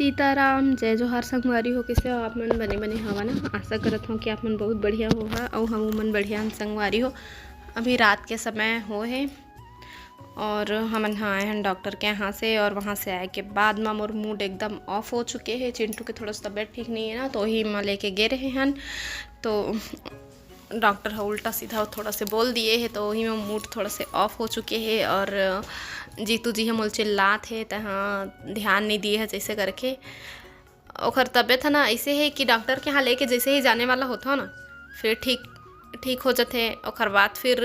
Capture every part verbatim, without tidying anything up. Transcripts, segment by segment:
सीताराम, जय जोहार संगवारी हो। कइसे हो आप मन? बने बने हवा ना? आशा करत हव कि आप मन बहुत बढ़िया होहा अउ हमू मन बढ़िया हन संगवारी हो। अभी रात के समय हो हे और हमन ह आए हन डॉक्टर के यहाँ से, और वहाँ से आए के बाद म मोर मूड एकदम ऑफ हो चुके हे। चिंटू के थोड़ा सा तबीयत ठीक नहीं है ना, तो वही म लेके गे रहे हन। तो डॉक्टर ह उल्टा सीधा थोड़ा से बोल दिए हे, तो वही में मूड थोड़ा से ऑफ हो चुके हे। और जीतू जी ह मोल चिल्लात हे, तहाँ ध्यान नहीं दिए हे जैसे करके। ओखर तबीयत ह ना ऐसे हे कि डॉक्टर के यहाँ लेके जैसे ही जाने वाला होता हो ना, फिर ठीक ठीक हो जाथे। ओखर बाद फिर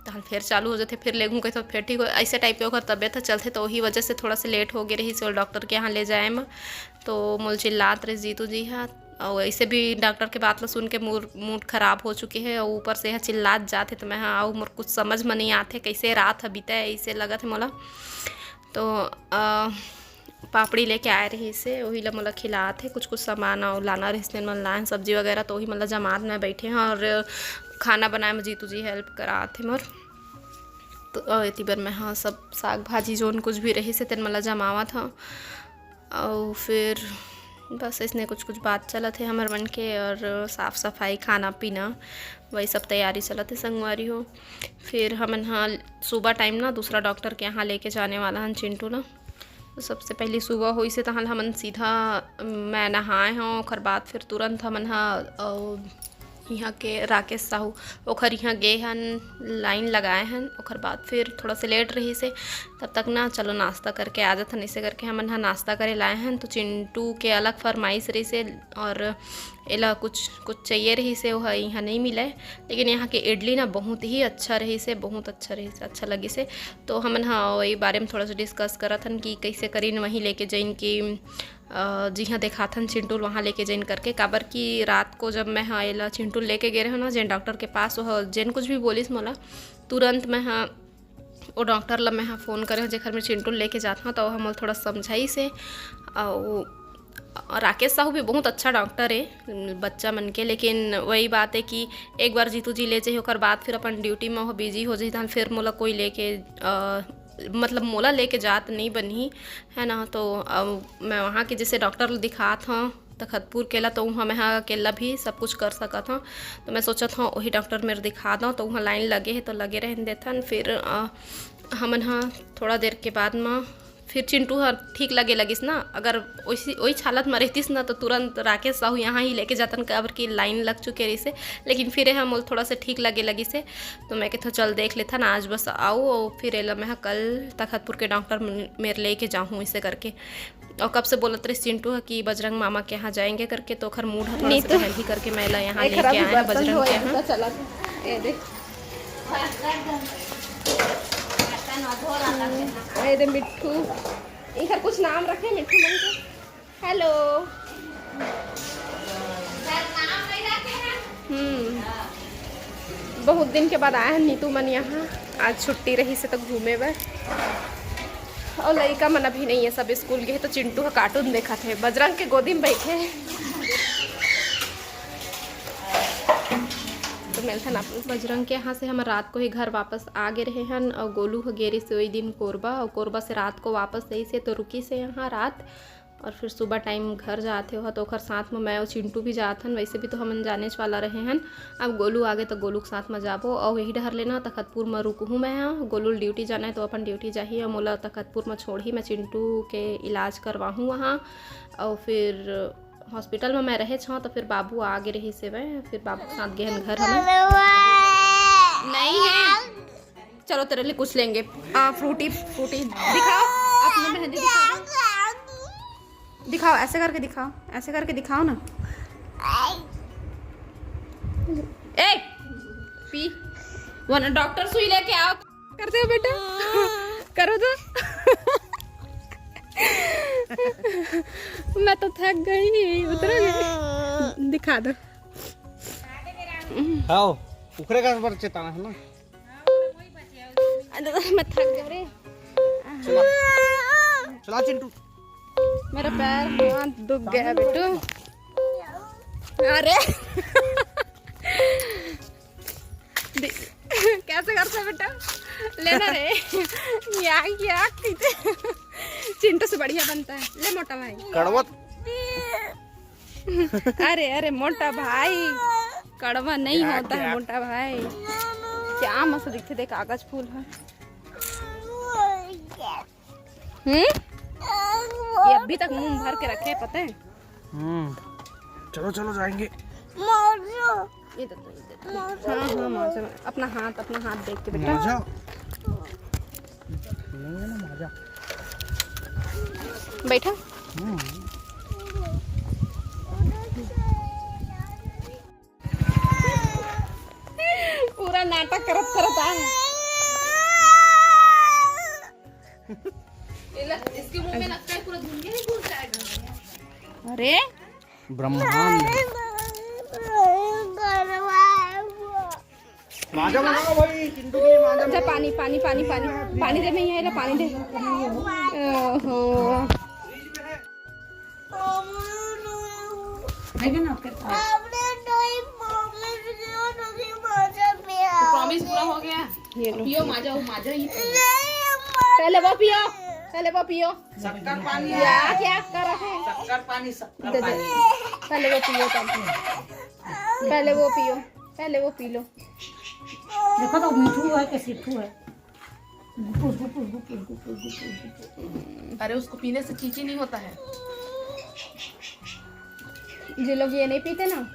तहन फिर चालू हो जाथे, फिर लेगू कहिथो फिर ठीक हो, ऐसे टाइप के ओखर तबीयत ह चलथे। तो वही वजह से थोड़ा से लेट हो गए रही से डॉक्टर के यहाँ ले जाए म। तो मोल चिल्लात रहिस जीतू जी ह, और ऐसे भी डॉक्टर के बात ला सुन के मूड मूड खराब हो चुके हे, और ऊपर से यह चिल्लात जात हे। तो मैं ह, "आओ, मोर कुछ समझ में नहीं आत हे, कैसे रात ह बीते, ऐसे लगत हे मोला।" तो अ, पापड़ी लेके आए रही से, वही ला मोला खिलात हे। कुछ कुछ सामान और लाना रहिस, तेन मन लाए सब्जी वगैरह, तो वही मन ला जमात में बैठे हैं और खाना बनाए में जीतू जी हेल्प करात हे मोर। तो अ, एती बर मैं ह सब साग भाजी जोन कुछ भी रहिस हे, तेन मन ला जमावत हव। अउ फिर बस इसने कुछ कुछ बात चलत हे हमर मन के, और साफ सफाई, खाना पीना, वही सब तैयारी चलत हे संगवारी हो। फिर हमन ह सुबह टाइम ना दूसरा डॉक्टर के यहाँ लेके जाने वाला हन चिंटू ला। तो सबसे पहले सुबह होइस हे, तहाँ हमन सीधा, अम, मैं नहाए हव, ओखर बाद फिर तुरंत हमन ह, अ, इहाँ के राकेश साहू, ओखर इहाँ गे हन, लाइन लगाए हन। ओखर बाद फिर थोड़ा से लेट रहिस हे, तब तक ना चलो नाश्ता करके आ जाथन, ऐसे करके हमन ह नाश्ता करे लाए हन। तो चिंटू के अलग फरमाइश रहिस हे और एला कुछ कुछ चाहिए रहिस हे, ओह इहाँ नहीं मिले। लेकिन यहाँ के इडली ना बहुत ही अच्छा रहिस हे, बहुत अच्छा रहिस हे, अच्छा लगिस हे। तो हमन ह वही बारे में थोड़ा सा डिस्कस करत हन कि कैसे करिन वहीं लेके जइन कि अ, जिहाँ देखाथन चिंटू ल वहाँ लेके जइन करके। काबर कि रात को जब मैं ह एला चिंटू ल लेके गे रहे ना जेन डॉक्टर के पास, ओह जेन कुछ भी बोलिस मोला, तुरंत मैं ह ओ डॉक्टर ला मैं ह फोन करे हव, जेखर मैं चिंटू ल लेके जात हव, तो ओह मोला थोड़ा समझाइस हे। अउ राकेश साहू भी बहुत अच्छा डॉक्टर हे बच्चा मन के, लेकिन वही बात हे कि एक बार जीतू जी ले जाही, ओकर बाद फिर अपन ड्यूटी में ओह बिजी हो जाही, तहन फिर मोला कोई लेके, अ, मतलब मोला लेके जात नहीं बनही, है ना। तो अब मैं वहाँ के जैसे डॉक्टर ल दिखात हव तखतपुर के ला, तो उहाँ मैं ह अकेला भी सब कुछ कर सकत हव। तो मैं सोचत हव वही डॉक्टर मेर दिखा दव, तो उहाँ लाइन लगे हे तो लगे रहन देथन। फिर अ, हमन ह थोड़ा देर के बाद म फिर चिंटू ह ठीक लगे लगिस ना। अगर ओइसी ओइच हालत म रहतिस ना, तो तुरंत राकेश साहू यहाँ ही लेके जातन, काबर कि लाइन लग चुके रहिस हे। लेकिन फिर एह मोल थोड़ा से ठीक लगे लगिस हे, तो मैं कहेथव चल देख लेथन, आज बस आऊ, और फिर एला मैं ह कल तखतपुर के डॉक्टर मन-, मेर लेके जाहूँ, ऐसे करके। और कब से बोलत रहिस चिंटू ह कि बजरंग मामा के यहाँ जाएंगे करके, तो ओखर मूड ह थोड़ा सा नीतू। पहल ही करके मैं एला यहाँ एक लेके खराब आए हैं बर्तन बजरंग के धोए, यहाँ। पूरा चला था। ये देख। ए दे मिट्ठू, इनकर कुछ नाम रखे मिट्ठू मन के। हेलो। हम्म, बहुत दिन के बाद आए हैं नीतू मन यहाँ। आज छुट्टी रहिस हे तो घूमे बर। और लइका मन अभी नहीं है, सब स्कूल गए, तो चिंटू ह कार्टून देखत हे, बजरंग के गोदी में बैठे हे। तो मिलथन आप। बजरंग के यहाँ से हम रात को ही घर वापस आ गे रहे हन, और गोलू ह गे रहिस हे ओही दिन कोरबा, और कोरबा से रात को वापस आइस हे, तो रुकिस हे यहाँ रात, और फिर सुबह टाइम घर जात हे ओह, तो ओकर साथ में मैं और चिंटू भी जात हन। वैसे भी तो हमन जानेच वाला रहे हन, अब गोलू आगे तो गोलू के साथ में जाबो, और यही डहर ले ना तखतपुर में रुकहूँ मैं ह। गोलू ल ड्यूटी जाना है तो अपन ड्यूटी जाही, और मोला तखतपुर में छोड़ही, मैं चिंटू के इलाज करवाहूँ वहाँ, और फिर हॉस्पिटल में मैं रहेच हव, तो फिर बाबू आगे रहिस हे, फिर बाबू के साथ गे हन घर हमन। नहीं है, चलो तेरे लिए कुछ लेंगे। आ, फ्रूटी, फ्रूटी दिखाओ, अपना मेहंदी दिखाओ, दिखाओ, ऐसे करके दिखाओ, ऐसे करके दिखाओ ना। ए, पी, वो ना डॉक्टर सुई लेके आओ। करते हो बेटा, करो तो। मैं तो थक गई, उतरोगे? दिखा दो। हाँ, उखरे का बर चेताना है ना। मैं थक गया रे। चला, चला चिंटू। मेरा पैर, हाँ, दुख गया बेटू। अरे। दे-, कैसे करते बेटा? लेना रे। या, या, किते। चिंटू से बढ़िया बनता है। ले मोटा भाई। कड़वा। अरे अरे मोटा भाई, कड़वा नहीं होता है मोटा भाई। क्या मस्त दिखते, देख कागज फूल है। हम्म, ये अभी तक मुंह भर के रखे है, पता है? हम्म, चलो चलो जाएंगे। ये दे दो, ये दे दो। हाँ हाँ माजा, अपना हाथ, अपना हाथ देख के बेटा। माजा। लेंगे ना माजा। बैठा। हम्म। पूरा नाटक करत करत आए। इसके मुंह में लगता है पूरा दुनिया ही घुस जाएगा। अरे ब्रह्मांड। माजा मंगाओ भाई, चिंटू के लिए माजा जा, पानी पानी पानी पानी पानी दे, मैं यहाँ पानी दे। ओहो। है ना आपके पास? प्रॉमिस पूरा हो गया। ये लो। पियो माजा, वो माजा ही। पहले वो पियो, पहले वो पियो। शक्कर पानी, क्या क्या कर रहे हैं? शक्कर पानी, शक्कर दे दे। पानी। पहले वो पियो तब। पहले वो पियो, पहले वो पी लो। देखो तो मीठू है कि सिट्ठू है। गुपुस गुपुस गुपुस गुपुस गुपुस गुपुस। अरे उसको पीने से चीची नहीं होता है। जो लोग ये नहीं पीते ना,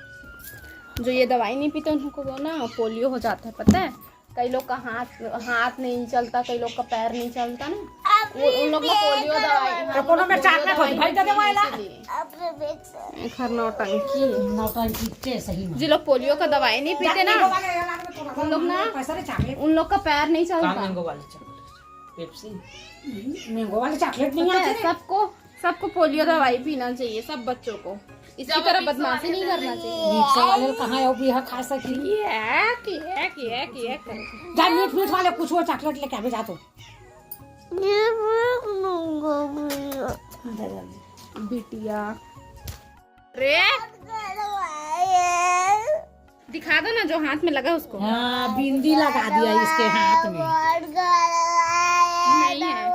जो ये दवाई नहीं पीते, उनको ना पोलियो हो जाता है, पता है? कई लोग का हाथ हाथ नहीं चलता, कई लोग का पैर नहीं चलता ना, वो उन लोग को पोलियो दवाई, हाँ, तो कोनो में पोलियो चॉकलेट दवाई होती, भाई, दे दे मिलती है वाला। इसीलिए। एक हर नौटंकी। नौटंकी के सही में। जो लोग पोलियो का दवाई नहीं पीते ना, उन लोग ना, पैसा रे चॉकलेट। उन लोग का पैर नहीं चलता। मैंगो वाली चॉकलेट, पेप्सी। मैंगो वाली चॉकलेट नहीं पता है, आती। सबको सबको पोलियो दवाई पीना चाहिए, सब बच्चों को। इसकी तरह बदमाशी नहीं करना चाहिए। रिक्शा वाले कहाँ है, वो भी यहाँ खा सकी। ये, ये, ये, ये कर। जा मीठ मीठ वाले कुछ वो चॉकलेट लेके आवे जा तो। बिटिया। रे, दिखा दो ना जो हाथ में लगा उसको। हाँ, बिंदी लगा दिया इसके हाथ में। नहीं है,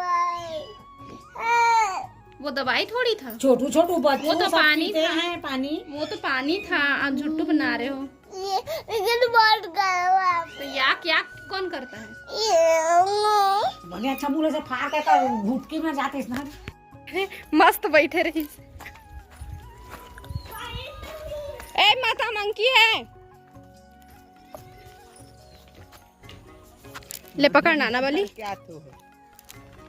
वो दवाई थोड़ी था। छोटू छोटू बच्चों वो तो सब पानी पीते था। हैं पानी। वो तो पानी था, आप झुट्टू बना रहे हो। लेकिन बहुत गर्म है। तो याक याक कौन करता है? ये बड़े अच्छा मुंह से फाड़ के कर घुटकी में जाते इतना। मस्त बैठे रही। ए माता मंकी है। ले पकड़ नाना वाली। क्या तू है?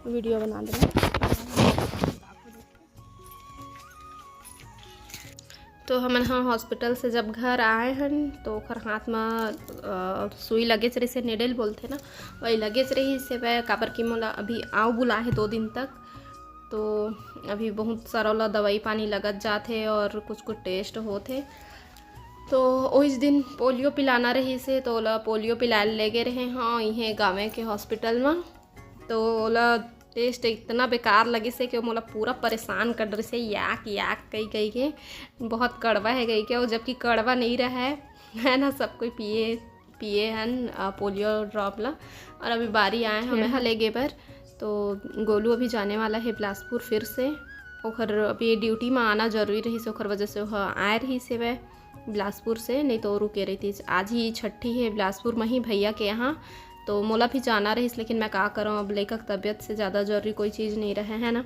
वीडियो बना दे। तो हमन ह हॉस्पिटल से जब घर आए हन तो ओखर हाथ म अ, सुई लगेच रहिसे, नेडल बोलथे ना, वही लगेच रहिसे वह, काबर कि मोला अभी आँव बुला हे दो दिन तक। तो अभी बहुत सारा ओला दवाई पानी लगत जात हे और कुछ कुछ टेस्ट होत हे। तो ओइस दिन पोलियो पिलाना रहिसे तो ओला पोलियो पिलाए ले गे रहे हँ इहें गाँवे के हॉस्पिटल म। तो ओला टेस्ट इतना बेकार लगिस हे कि मोला पूरा परेशान कर डरिस हे, याक याक कही कही के। बहुत कड़वा है कही के, और जबकि कड़वा नहीं रहा है, है ना, सब कोई पिए पिए हन अ, पोलियो ड्रॉप ला। और अभी बारी आए हमें ह लेगे बर। तो गोलू अभी जाने वाला है बिलासपुर फिर से। ओखर अभी ड्यूटी में आना जरूरी रहिस, ओखर वजह से ओह आए रहिस हेवय बिलासपुर से, नहीं तो रुके रहितिस। आज ही छट्ठी है बिलासपुर में ही भैया के यहाँ, तो मोला भी जाना रहिस, लेकिन मैं का करूँ, अब लइका के तबीयत से ज़्यादा जरूरी कोई चीज़ नहीं रहे, है ना।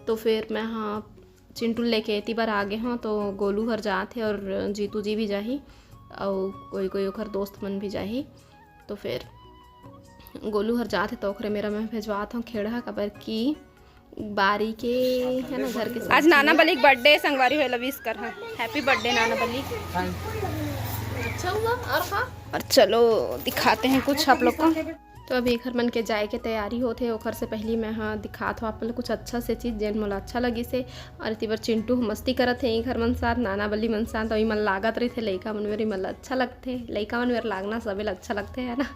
तो फिर मैं हाँ चिंटू लेके एती बर आ गे हूँ, तो गोलू हर जात है और जीतू जी भी जाही और कोई कोई ओखर दोस्त मन भी जाही। तो फिर गोलू हर जात है तो ओखरे मेरा मैं भेजवात हूँ खेड़ा, काबर की बारी के है ना घर के। आज नाना बली के बर्थडे, संगवारी हो, विश कर हा, हैप्पी बर्थडे नाना बली। अच्छा हुआ। और हाँ, और चलो दिखाते हैं कुछ आप लोग को। तो अभी घर मन के जाए के तैयारी होत हे, ओखर से पहली मैं हाँ दिखात हूँ आप लोग कुछ अच्छा से चीज़ जेन मोला अच्छा लगिस हे। और एती बर चिंटू ह मस्ती करत हे, घर मन साथ, नाना बली मन साथ, तो मन लागत रहिथे लइका मन मेर, मन ला अच्छा लगथे, लइका मन मेर लागना सबे ला अच्छा लगथे, है ना।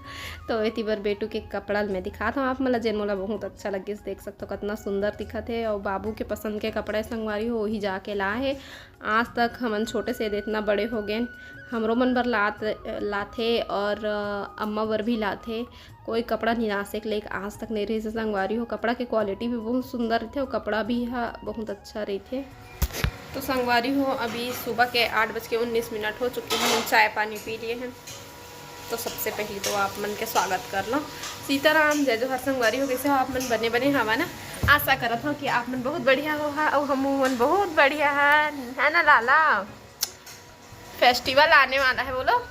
तो एती बर बेटू के कपड़ा ल मैं दिखात हूँ आप मन ला, जेन मोला बहुत अच्छा लगिस। देख सकथो कतना सुंदर दिखत हे, और बाबू के पसंद के कपड़ा संगवारी हो, वही जाके ला हे। आज तक हमन छोटे से इतना बड़े हो गए, हमरो मन बर लात लाथे और अ, अम्मा बर भी लाथे। कोई कपड़ा निराशे के लायक आज तक नहीं रहिस हे संगवारी हो। कपड़ा के क्वालिटी भी बहुत सुंदर रहिथे अउ कपड़ा भी ह बहुत अच्छा रहिथे। तो संगवारी हो, अभी सुबह के आठ बज के उन्नीस मिनट हो चुके हैं, हम चाय पानी पी लिए हैं। तो सबसे पहले तो आप मन के स्वागत कर लो। सीताराम, जय जोहार संगवारी हो, कैसे हो आप मन? बने बने हवा ना? आशा करत हो कि आप मन बहुत बढ़िया हो हा, अउ हम मन बहुत बढ़िया हा, है ना लाला? फेस्टिवल आने वाला है बोलो,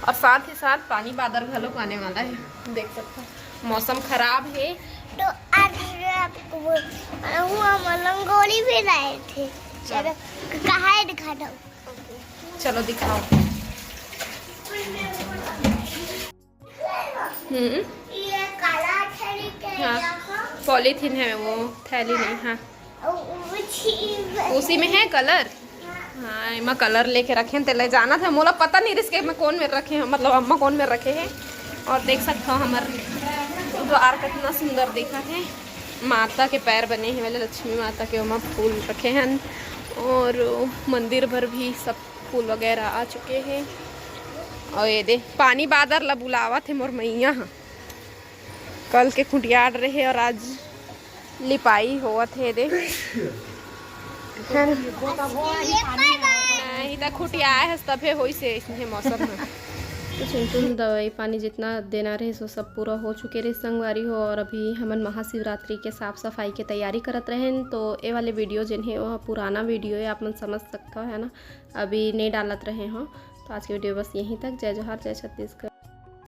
और साथ ही साथ पानी बादल घलो आने वाला है। देख सकते हो मौसम खराब है। तो आज मैं आपको बोल, हम रंगोली भी लाए थे। चलो, कहाँ है दिखा दो। चलो दिखाओ। हम्म। ये काला थैली के हाँ, यहाँ। पॉलीथीन है वो, थैली नहीं। हाँ, उ-, उसी में उसी में है कलर। हाँ, एमा कलर लेके रखे हैं, तेला जानत हे, मोला पता नहीं रिहिस के मैं कौन में रखे हैं, मतलब अम्मा कौन में रखे हैं। और देख सकते हो हमर द्वार कितना सुंदर दिखत हे। माता के पैर बने हैं वाले, लक्ष्मी माता के, ओमा फूल रखे हैं। और मंदिर भर भी सब फूल वगैरह आ चुके हैं। और ये दे, पानी बादर ला बुलावत हे मोर मैया ह। कल के खुटियार रहे और आज लिपाई होवत हे दे। है ना? नहीं, त खुटियाए हस तभे होइस हे इसने मौसम में। तो चिंटू ने दवाई पानी जितना देना रहे सो सब पूरा हो चुके रहे संगवारी हो। और अभी हमन महाशिवरात्रि के साफ सफाई के तैयारी करत रहेन। तो ये वाले वीडियो जिन हे वो पुराना वीडियो है, आप मन समझ सकते हो, है ना? अभी नहीं डालत रहे हो। तो आज के वीडियो बस यहीं तक। जय जोहार, जय छत्तीसगढ़।